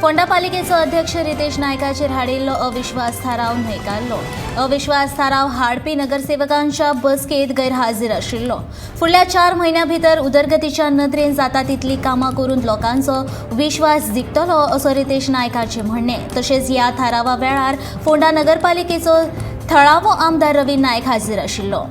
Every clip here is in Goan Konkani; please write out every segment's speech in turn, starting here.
फोंडा पालिकेचो अध्यक्ष रितेश नायकाचेर हाडिल्लो अविश्वास थाराव न्हयकारलो. अविश्वास थाराव हाडपी नगरसेवकांच्या बसकेत गैरहाजीर आशिल्लो. फुडल्या 4 म्हयन्यां भितर उदरगतीच्या नदरेन जाता तितली कामां करून लोकांचो विश्वास जिखतलो असो रितेश नायकाचें म्हणणें. तशेंच ह्या थारावा वेळार फोंडा नगरपालिकेचो थळावो आमदार रवी नायक हाजीर आशिल्लो.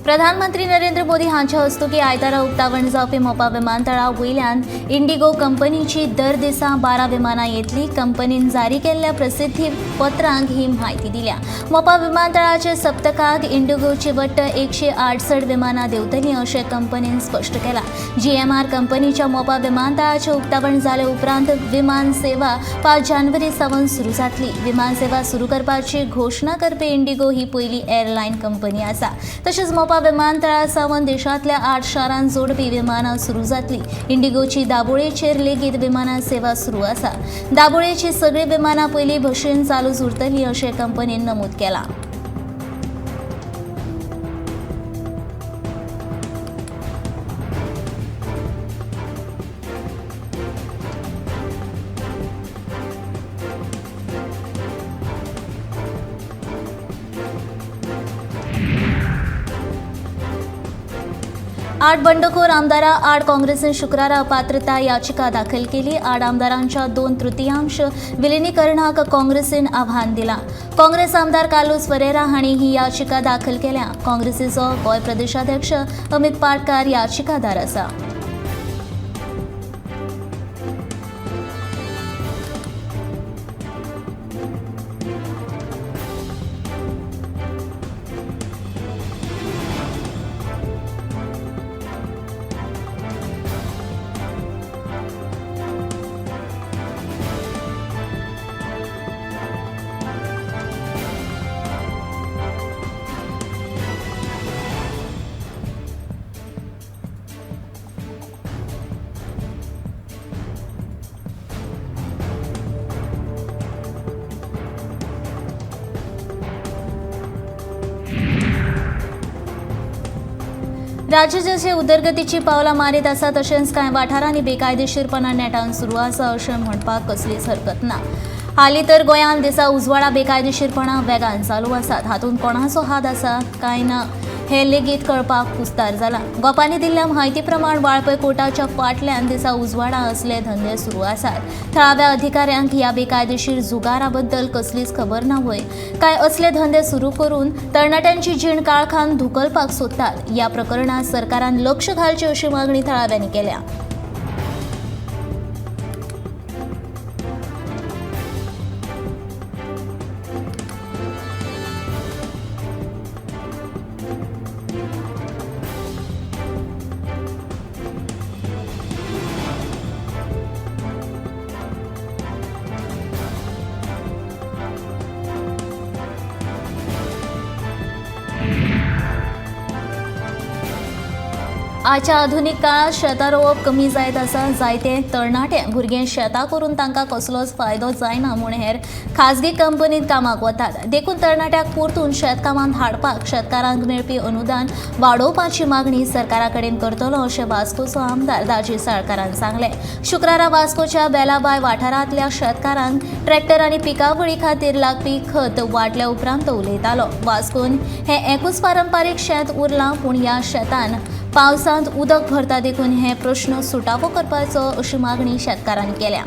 प्रधानमंत्री नरेंद्र मोदी हांच्या हस्तुकी आयतारा उक्तावण जावपी मोपा विमानतळा वयल्यान इंडिगो कंपनीची दर दिसा 12 विमानां येतली. कंपनीन जारी केल्ल्या प्रसिद्धी पत्रांक ही म्हायती दिल्या. मोपा विमानतळाचे सप्तकाक इंडिगोची वट्ट 168 विमानां देंवतली अशें कंपनीन स्पश्ट केलां. जीएमआर कंपनीच्या मोपा विमानतळाचें उक्तावण जाले उपरांत विमान सेवा 5 जानेवारी सावन सुरू जातली. विमान सेवा सुरू करपाची घोशणा करपी इंडिगो ही पयली एअरलायन कंपनी आसा. तशेंच मोपा विमानतळा सावन देशांतल्या 8 शारांत जोडपी विमानां सुरू जातली. इंडिगोची दाबोळेचेर लेगीत विमानां सेवा सुरू आसा. दाबोळेची सगळीं विमानां पयलीं भशेन चालूच उरतली अशें कंपनीन नमूद केलां. आठ बंडखोर आमदारां आड काँग्रेसीन शुक्रारा अपात्रता याचिका दाखल केली. 8 आमदारांच्या 2/3 विलिनीकरणाक काँग्रेसीन आव्हान दिलां. काँग्रेस आमदार कार्लोस फरेरा हांणी ही याचिका दाखल केल्या. काँग्रेसीचो गोंय प्रदेशाध्यक्ष अमित पाटकार याचिकादार आसा. राज्य जशें उदरगतीची पावलां मारीत आसा तशेंच कांय वाठारांनी बेकायदेशीरपणा नेटान सुरू आसा अशें म्हणपाक कसलीच हरकत ना. हालीं तर गोंयांत दिसा उजवाडा बेकायदेशीरपणा वेगान चालू आसात. हातूंत कोणाचो हात आसा काय ना हे लेगीत कळपाक कुस्तार जालां. गोपांनी दिल्ल्या म्हायती प्रमाण वाळपय कोर्टाच्या फाटल्यान दिसा उजवाडा असले धंदे सुरू आसात. थळाव्या अधिकाऱ्यांक ह्या बेकायदेशीर जुगारा बद्दल कसलीच खबर ना व्हय काय असले धंदे सुरू करून तरणाट्यांची जीण काळखान धुकलपाक सोदतात. ह्या प्रकरणात सरकारान लक्ष घालचें अशी मागणी थळाव्यांनी केल्या. आजच्या आधुनीक काळांत शेतां रोवप कमी जायत आसा. जायते तरणाटे भुरगे शेतां करून तांकां कसलोच फायदो जायना म्हूण हेर खाजगी कंपनीत कामाक वतात. देखून तरणाट्याक परतून शेतकामांत हाडपाक शेतकारांक मेळपी अनुदान वाडोवपाची मागणी सरकारा कडेन करतलो अशें वास्कोचो आमदार दाजी साळकारान सांगलें. शुक्रारा वास्कोच्या बेलाबाय वाठारांतल्या शेतकारांक ट्रॅक्टर आनी पिकावळी खातीर लागपी खत वांटल्या उपरांत तो उलयतालो. वास्कोन हें एकूच पारंपारीक शेत उरलां, पूण ह्या शेतान पावसांत उदक भरता देखून हे प्रश्न सुटावो करपाचो अशी मागणी शेतकारांनी केल्या.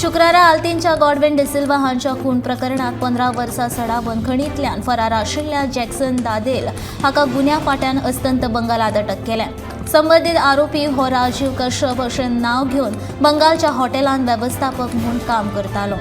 शुक्रारा आल्तीनच्या गॉडविन डिसिल्वा हांच्या खून प्रकरणात 15 वर्सां सडा बंदखणींतल्यान फरार आशिल्ल्या जॅक्सन दादेल हाका गुन्या फाट्यान अस्तंत बंगालात अटक केल्या. संबंदीत आरोपी हो राजीव कश्यप अशें नांव घेवन बंगालच्या हॉटेलांत वेवस्थापक म्हूण काम करतालो.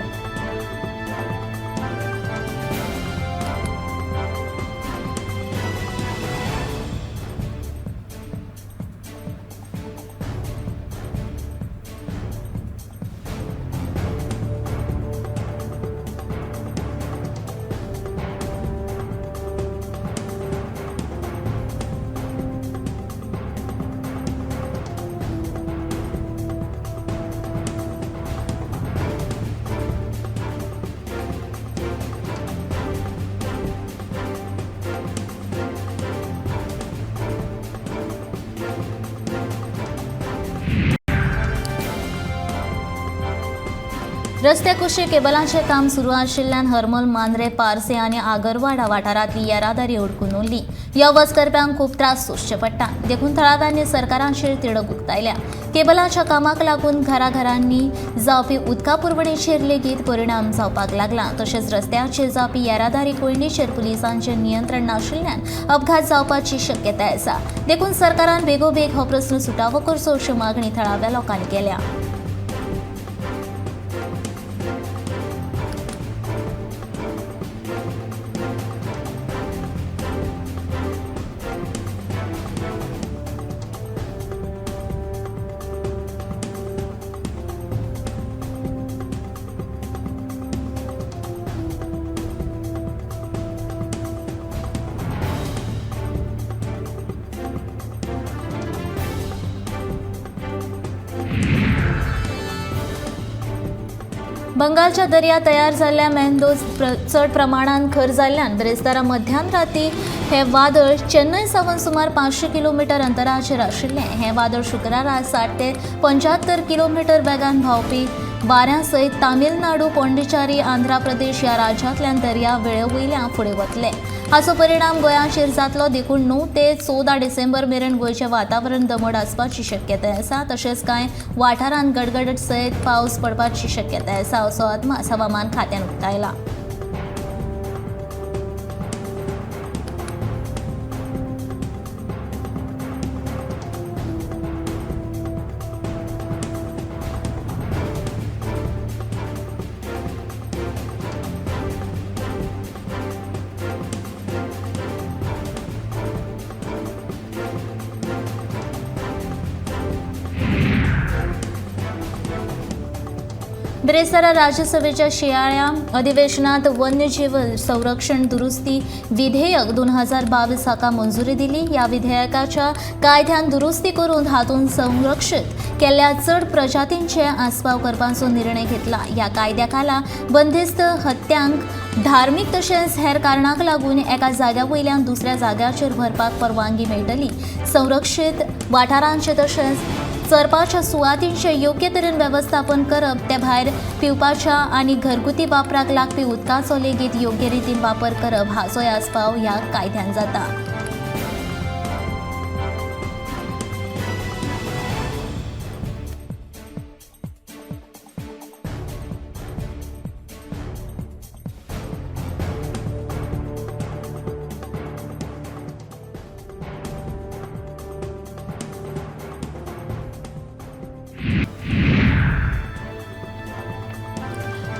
रस्त्या कुशीक केबलांचें काम सुरू आशिल्ल्यान हरमल, मांद्रे, पार्से आनी आगरवाडा वाठारांतली येरादारी अडकून उरली. यो वच करप्यांक खूब त्रास सोंसचे पडटा, देखून थळाव्यांनी सरकाराचेर तिडक उक्तायल्या. केबलाच्या कामाक लागून घराघरांनी जावपी उदका पुरवणेचेर लेगीत परिणाम जावपाक लागला. तशेंच रस्त्याचेर जावपी येरादारी कोंयडीचेर पुलिसांचें नियंत्रण नाशिल्ल्यान अपघात जावपाची शक्यताय आसा. देखून सरकारान बेगोबेग हो प्रस्न सुटावो करचो अशी मागणी थळाव्या लोकांनी केल्या. बंगालच्या दर्या तयार जाल्ल्या मेंदोज चड प्रमाणान खर जाल्ल्यान बिरेस्तारा मध्यान राती हें वादळ चेन्नय सावन सुमार 500 किलोमिटर अंतराचेर आशिल्लें. हें वादळ शुक्रारा 60 ते 75 किलोमिटर वेगान धांवपी वाऱ्या सयत तामिळनाडू, पॉंडिचेरी, आंध्र प्रदेश ह्या राज्यांतल्यान दर्या वेळे वयल्यान फुडें वतलें. हाचो परिणाम गोंयाचेर जातलो. देखून 9 ते 14 डिसेंबर मेरेन गोंयचें वातावरण दमट आसपाची शक्यताय आसा. तशेंच कांय वाठारांत गडगडट सयत पावस पडपाची शक्यताय आसा असो अदमास हवामान खात्यान उक्तायला. बिरेस्तारा राज्यसभेच्या शिंयाळ्या अधिवेशनात वन्यजीव संरक्षण दुरुस्ती विधेयक 2022 हाका मंजुरी दिली. ह्या विधेयकाच्या कायद्यान दुरुस्ती करून हातूंत संरक्षित केल्ल्या चड प्रजातींचे आस्पाव करपाचो निर्णय घेतला. ह्या कायद्या खाला बंदिस्त हत्यांक धार्मीक तशेंच हेर कारणांक लागून एका जाग्या वयल्यान दुसऱ्या जाग्याचेर व्हरपाक परवानगी मेळटली. संरक्षित वाठारांचे तशेंच चरपाच्या सुवातींचें योग्य तरेन वेवस्थापन करप, ते भायर पिवपाच्या आनी घरगुती वापराक लागपी उदकाचो लेगीत योग्य रितीन वापर करप हाचोय आस्पाव ह्या कायद्यान जाता.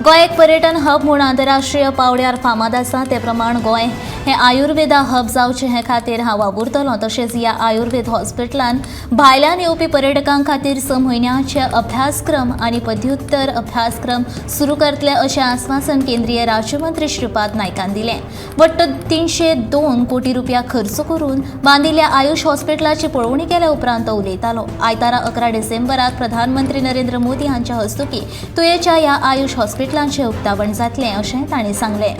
गोंय एक पर्यटन हब म्हूण आंतरराष्ट्रीय पांवड्यार फामाद आसा. ते प्रमाण गोंय हें आयुर्वेदा हब जावचें हे खातीर हांव वावुरतलो. तशेंच ह्या आयुर्वेद हॉस्पिटलान भायल्यान येवपी पर्यटकां खातीर 6 म्हयन्याचे अभ्यासक्रम आनी पदव्युत्तर अभ्यासक्रम सुरू करतले अशें आस्वासन केंद्रीय राज्यमंत्री श्रीपाद नायकान दिलें. वट्ट 302 कोटी रुपया खर्च करून बांदिल्ल्या आयुष हॉस्पिटलाची पळोवणी केल्या उपरांत तो उलयतालो. आयतारा 11 डिसेंबराक प्रधानमंत्री नरेंद्र मोदी हांच्या हस्तुकीं तुयेच्या ह्या आयुष हॉस्पिटलांचें उक्तावण जातलें अशें तांणी सांगलें.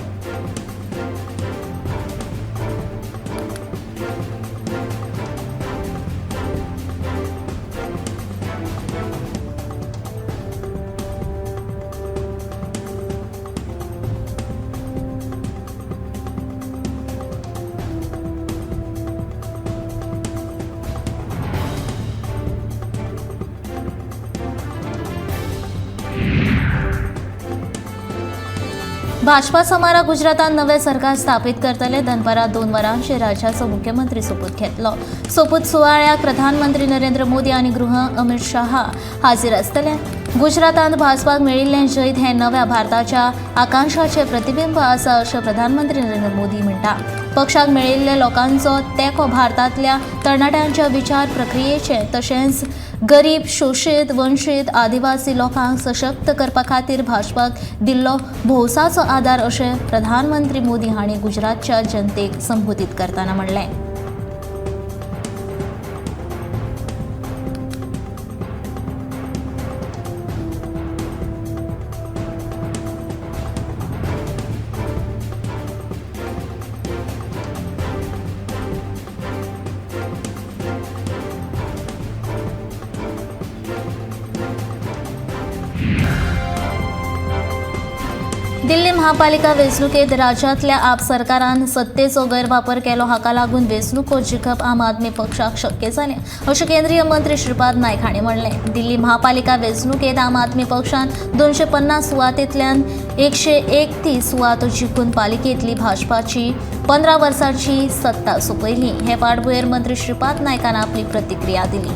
भाजपा सोमारा गुजरातान नवें सरकार स्थापीत करतले. दनपारां 2 वरांचेर राज्याचो मुख्यमंत्री सोपूत घेतलो. सोपूत सुवाळ्याक प्रधानमंत्री नरेंद्र मोदी आनी गृह अमित शहा हाजीर आसतले. गुजरातांत भाजपाक मेळिल्लें जैत हें नव्या भारताच्या आकांक्षाचें प्रतिबिंब आसा अशें प्रधानमंत्री नरेंद्र मोदी म्हणटा. पक्षाक मेळिल्ले लोकांचो तेंको भारतांतल्या तरणाट्यांच्या विचार प्रक्रियेचे तशेंच गरीब, शोशीत, वंचीत, आदिवासी लोकांक सशक्त करपा खातीर भाजपाक दिल्लो भौसाचो आदार अशें प्रधानमंत्री मोदी हांणी गुजरातच्या जनतेक संबोधीत करतना म्हणलें. दिल्ली महापालिका वेंचणुकेत राज्यांतल्या आप सरकारान सत्तेचो गैरवापर केलो हाका लागून वेंचणुको जिखप आम आदमी पक्षाक शक्य जालें अशें केंद्रीय मंत्री श्रीपाद नायक हांणी म्हणलें. दिल्ली महापालिका वेंचणुकेत आम आदमी पक्षान 250 सुवातेंतल्यान 131 सुवातो जिखून पालिकेंतली भाजपाची 15 वर्सांची सत्ता सोंपयली. हे फाटभुंयेर मंत्री श्रीपाद नायकान आपली प्रतिक्रिया दिली.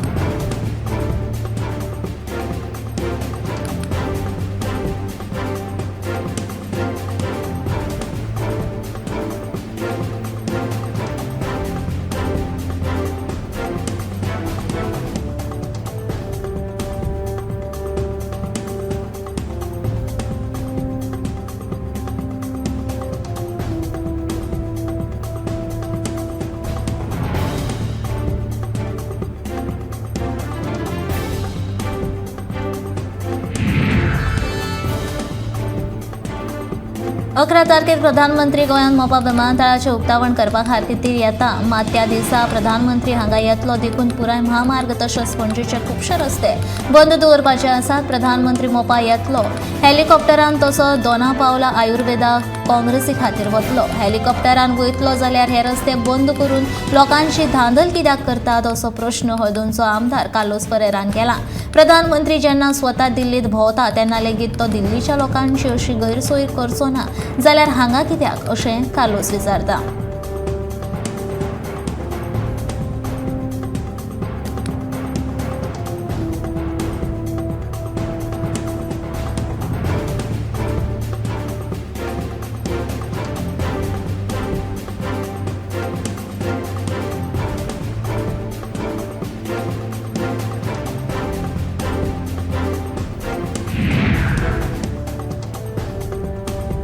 अकरा तारखेर प्रधानमंत्री गोंयांत मोपा विमानतळाचें उक्तावण करपा खातीर येता. मात त्या दिसा प्रधानमंत्री हांगा येतलो देखून पुराय महामार्ग तशेंच पणजेचे खुबशे रस्ते बंद दवरपाचे आसात. प्रधानमंत्री मोपा येतलो हेलिकॉप्टरान तसो दोना पावला आयुर्वेदा काँग्रेसी खातीर वतलो. हेलिकॉप्टरान वयतलो जाल्यार हे रस्ते बंद करून लोकांची धांदल कित्याक करतात असो प्रश्न हळदोणचो आमदार कार्लोस परेरान केला. प्रधानमंत्री जेन्ना स्वता दिल्लीत भोंवता तेन्ना लेगीत तो दिल्लीच्या लोकांची अशी गैरसोय करचो ना जाल्यार हांगा कित्याक अशें कार्लोस विचारता.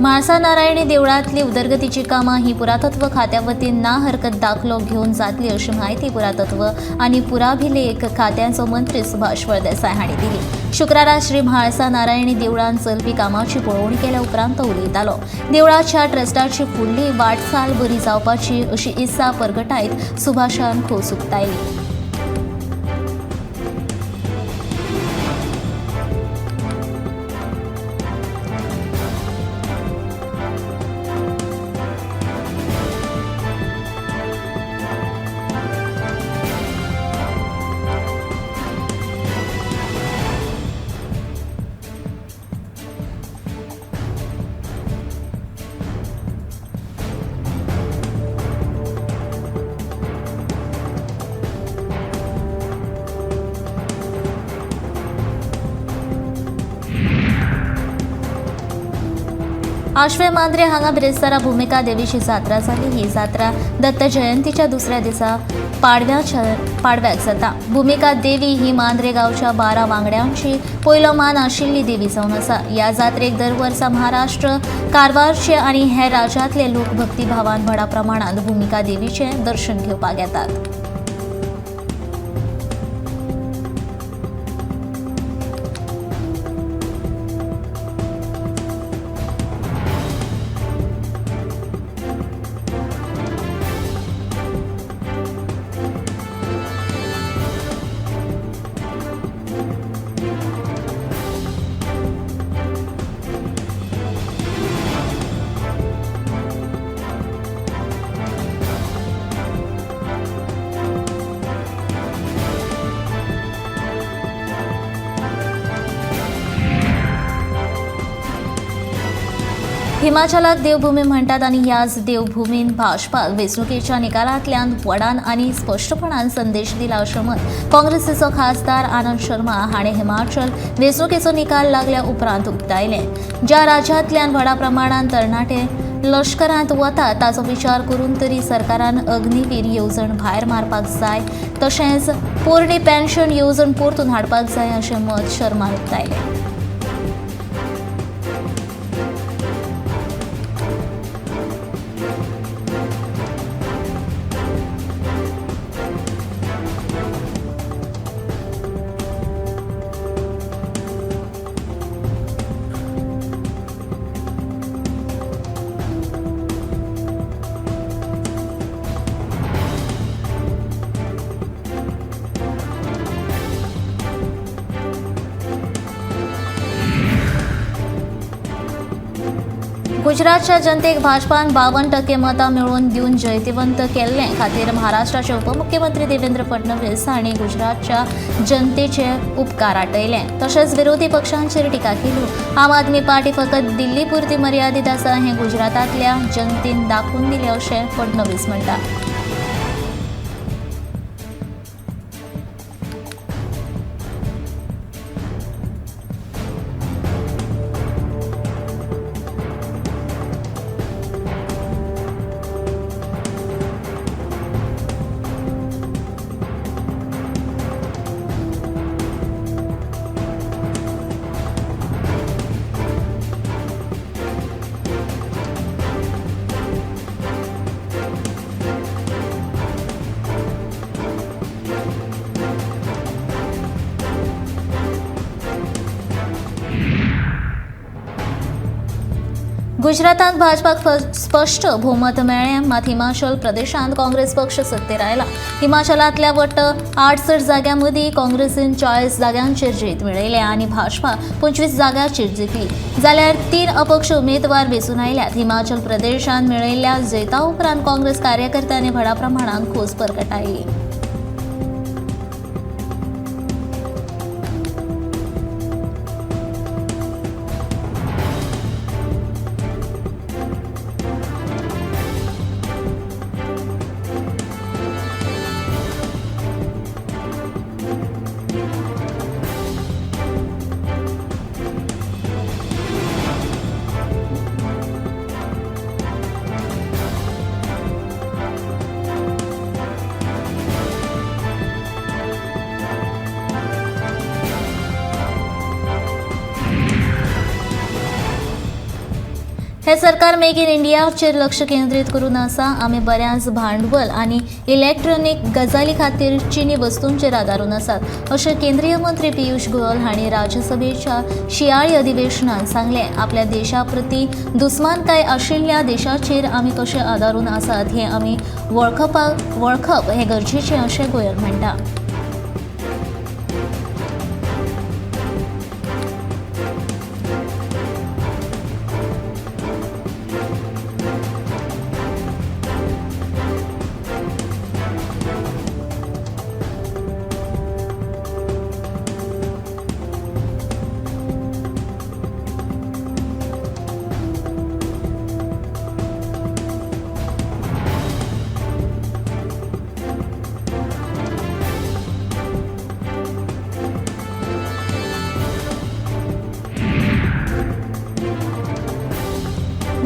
म्हाळसा नारायणी देवळांतली उदरगतीची कामां ही पुरातत्व खात्या वतीन ना हरकत दाखलो घेवन जातली अशी म्हायती पुरातत्व आनी पुराभिलेख खात्याचो मंत्री सुभाष फळदेसाय हांणी दिली. शुक्रारा श्री म्हाळसा नारायणी देवळांत चलपी कामाची पळोवणी केल्या उपरांत तो उलयतालो. देवळाच्या ट्रस्टाची फुडली वाटचाल बरी जावपाची अशी इत्सा परगटायत सुभाषान खोस उक्तायली. आश्वे मांद्रे हांगा बिरेस्तारा भूमिका देवीची जात्रा जाली. ही जात्रा दत्त जयंतीच्या दुसऱ्या दिसा पाडव्याक जाता. भूमिका देवी ही मांद्रे गांवच्या 12 वांगड्यांची पयलो मान आशिल्ली देवी जावन आसा. ह्या जात्रेक दर वर्सा महाराष्ट्र, कारवारचे आनी हेर राज्यांतले लोक भक्तिभावान व्हडा प्रमाणांत भूमिका देवीचें दर्शन घेवपाक येतात. हिमाचलाक देवभूमी म्हणटात आनी ह्याच देवभूमीन भाजपाक वेंचणुकेच्या निकालांतल्यान व्हडान आनी स्पश्टपणान संदेश दिला अशें मत काँग्रेसीचो खासदार आनंद शर्मा हाणें हिमाचल वेंचणुकेचो निकाल लागल्या उपरांत उक्तायलें। ज्या राज्यांतल्यान व्हडा प्रमाणान तरणाटे लश्करांत वता ताचो विचार करून तरी सरकारान अग्निवीर येवजण भायर मारपाक जाय, तशेंच पोरणी पेन्शन येवजण परतून हाडपाक जाय अशें मत शर्मान उक्तायलें। गुजरातच्या जनतेक भाजपान 52% मतां मेळोवन दिवन जैतिवंत केल्ले खातीर महाराष्ट्राचे उपमुख्यमंत्री देवेंद्र फडणवीस हांणी गुजरातच्या जनतेचे उपकार आटयले। तशेंच विरोधी पक्षांचेर टिका केली। आम आदमी पार्टी फकत दिल्ली पुरती मर्यादीत आसा हें गुजरातांतल्या जनतेन दाखोवन दिलें अशें फडणवीस म्हणटा। गुजरातांत भाजपाक स्पश्ट भोवमत मेळ्ळें, मात हिमाचल प्रदेशांत काँग्रेस पक्ष सत्तेर आयला। हिमाचलांतल्या वट्ट 68 जाग्यां मदीं काँग्रेसीन 40 जाग्यांचेर जैत मेळयलें आनी भाजपा 25 जाग्यांचेर जिखली, जाल्यार 3 अपक्ष उमेदवार वेंचून आयल्यात। हिमाचल प्रदेशांत मेळयल्ल्या जैता उपरांत काँग्रेस कार्यकर्त्यांनी व्हडा प्रमाणांत खोस परगटायली। हे सरकार मेक इन इंडियाचेर लक्ष केंद्रीत करून आसा। आमी बऱ्याच भांडवल आनी इलेक्ट्रॉनिक गजाली खातीर चिनी वस्तूंचेर आदारून आसात अशें केंद्रीय मंत्री पियुष गोयल हांणी राज्यसभेच्या शियाळी अधिवेशनात सांगलें। आपल्या देशा प्रती दुस्मानकाय आशिल्ल्या देशाचेर आमी कशे आदारून आसात हें आमी वळखप हें गरजेचें अशें गोयल म्हणटा।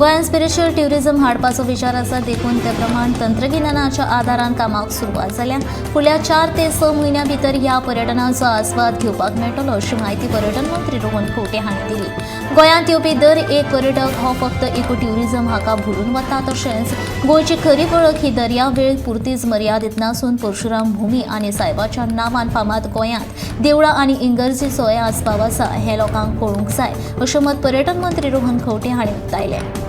गोंयांत स्पिरिच्युअल ट्युरिझम हाडपाचो विचार आसा, देखून ते प्रमाण तंत्रगिन्यानाच्या आदारान कामाक सुरवात जाल्या। फुडल्या 4 ते 6 म्हयन्यां भितर ह्या पर्यटनाचो आस्वाद घेवपाक मेळटलो अशी म्हायती पर्यटन मंत्री रोहन खंवटे हांणी दिली। गोंयांत येवपी दर एक पर्यटक हो फक्त इको ट्युरिझम हाका भुलून वता, तशेंच गोंयची खरी वळख ही दर्यावेळ पुरतीच मर्यादीत नासून परशुराम भूमी आनी सायबाच्या नांवान फामाद गोंयांत देवळां आनी इगर्जीचोय आस्पाव आसा हें लोकांक कळूंक जाय अशें मत पर्यटन मंत्री रोहन खंवटे हांणी उक्तायलें।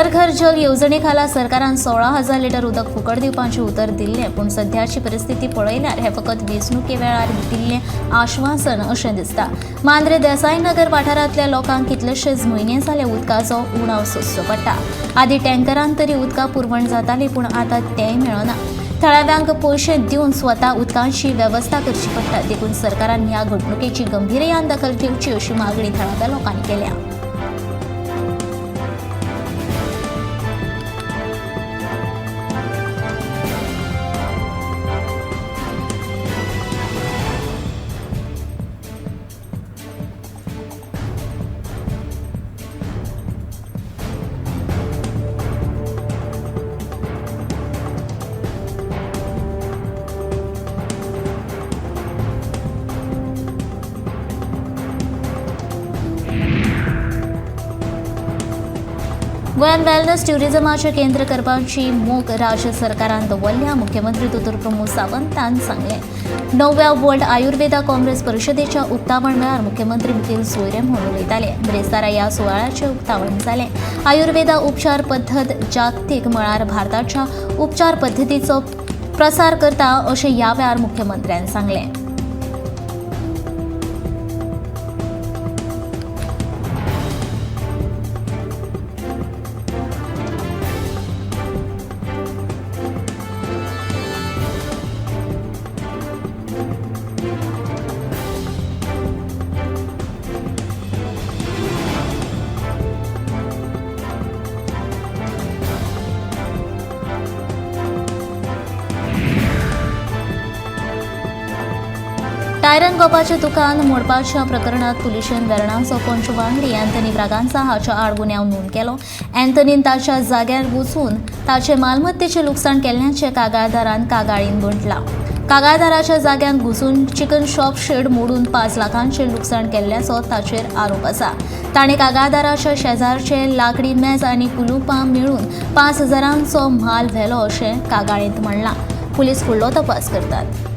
हर घर जल येवजणे खाला सरकारान 16,000 लिटर उदक फुकट दिवपाचें उतर दिल्लें, पूण सध्याची परिस्थिती पळयल्यार हें फकत वेंचणुके वेळार दिल्लें आश्वासन अशें दिसता. मांद्रे देसाईनगर वाठारांतल्या लोकांक कितलेशेच म्हयने जाले उदकाचो उणाव सोंसचो पडटा. आदीं टँकरान तरी उदका पुरवण जाताली, पूण आतां तेंय मेळना. थळाव्यांक पयशे दिवन स्वता उदकाची वेवस्था करची पडटा. देखून सरकारान ह्या घडणुकेची गंभीरयान दखल घेवची अशी मागणी थळाव्या लोकांनी केल्या. गोंयांत वेलनस ट्युरिझमाचें केंद्र करपाची मोख राज्य सरकारान दवरल्या. मुख्यमंत्री दोतोर प्रमोद सावंतान सांगलें. 9व्या वर्ल्ड आयुर्वेदा काँग्रेस परिशदेच्या उक्तावण वेळार मुख्यमंत्री मुखेल सोयरे म्हूण उलयताले. ब्रेस्तारा ह्या सुवाळ्याचें उक्तावण जालें. आयुर्वेदा उपचार पद्दत जागतीक मळार भारताच्या उपचार पद्दतीचो प्रसार करता अशें ह्या वेळार मुख्यमंत्र्यान सांगलें. टायरन गोपाचें दुकान मोडपाच्या प्रकरणात पुलिशेन वेर्णाचो पंच वांगडी अँथनी ब्रागांझा हाच्या आड गुन्यांव नोंद केलो. अँथनीन ताच्या जाग्यार वचून ताचे मालमत्तेचें लुकसाण केल्ल्याचें कागाळदारान कागाळीन म्हटलां. कागाळदाराच्या जाग्यांत घुसून चिकन शॉप शेड मोडून 5 लाखांचें लुकसाण केल्ल्याचो ताचेर आरोप आसा. ताणें कागाळदाराच्या शेजारचे लाकडी मेज आनी कुलुपां मेळून 5,000 म्हाल व्हेलो अशें कागाळींत म्हणलां. पुलीस फुडलो तपास करतात.